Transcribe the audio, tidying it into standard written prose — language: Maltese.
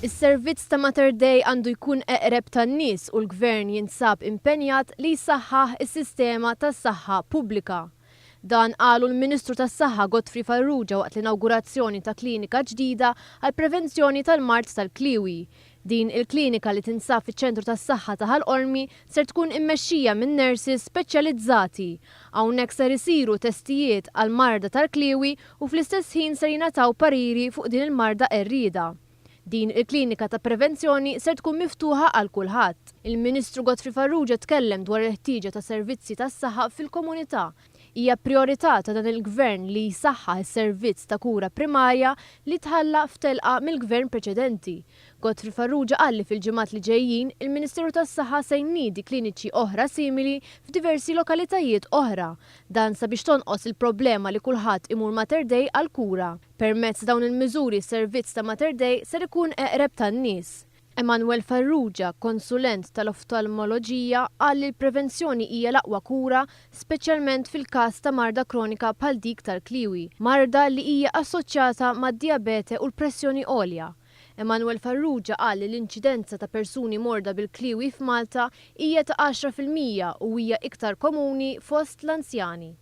Is-servizz ta' Mater Dei għandu jkun eqreb tan-nies u l-Gvern jinsab impenjat li jsaħħaħ is-sistema tas-saħħa pubblika. Dan qalu l-Ministru tas-Saħħa Godfrey Farrugia waqt l-inawgurazzjoni ta' klinika ġdida għall-prevenzjoni tal-mard tal-kliewi. Din il-klinika li tinsab fiċ-Ċentru tas-Saħħa ta' Ħal Qormi ser tkun immexxija minn nurses speċjalizzati. Hawnhekk ser isiru testijiet għall-marda tal-kliewi u fl-istess ħin ser jingħataw pariri fuq din il-marda qerrieda. Din il-klinika ta' prevenzjoni ser tkun miftuħa għal kulħadd. Il-Ministru Godfrey Farrugia tkellem dwar il-ħtieġa ta' servizzi tas-saħħa fil-komunità. Hija prijorità ta' dan il-Gvern li jsaħħaħ is-servizz ta' kura primarja li tħalla f'telqa mill-Gvern preċedenti. Godfrey Farrugia qal li fil-ġimgħat li ġejjin, il-Ministeru tas-Saħħa se jniedi kliniċi oħra simili f'diversi lokalitajiet oħra. Dan sabiex tonqos il-problema li kulħadd imur Mater Dei għall-kura. Permezz ta' dawn il-miżuri s-servizz ta' Mater Dei ser ikun eqreb tan-nies. Emanuel Farrugia, konsulent tal-oftalmoloġija, qal li l-prevenzjoni hija l-aqwa kura speċjalment fil-każ ta' marda kronika bħal dik tal-kliewi, marda li hija assoċjata mad-dijabete u l-pressjoni għolja. Emanuel Farrugia qal li l-inċidenza ta' persuni morda bil-kliewi f'Malta hija ta' 10% u hija iktar komuni fost l-anzjani.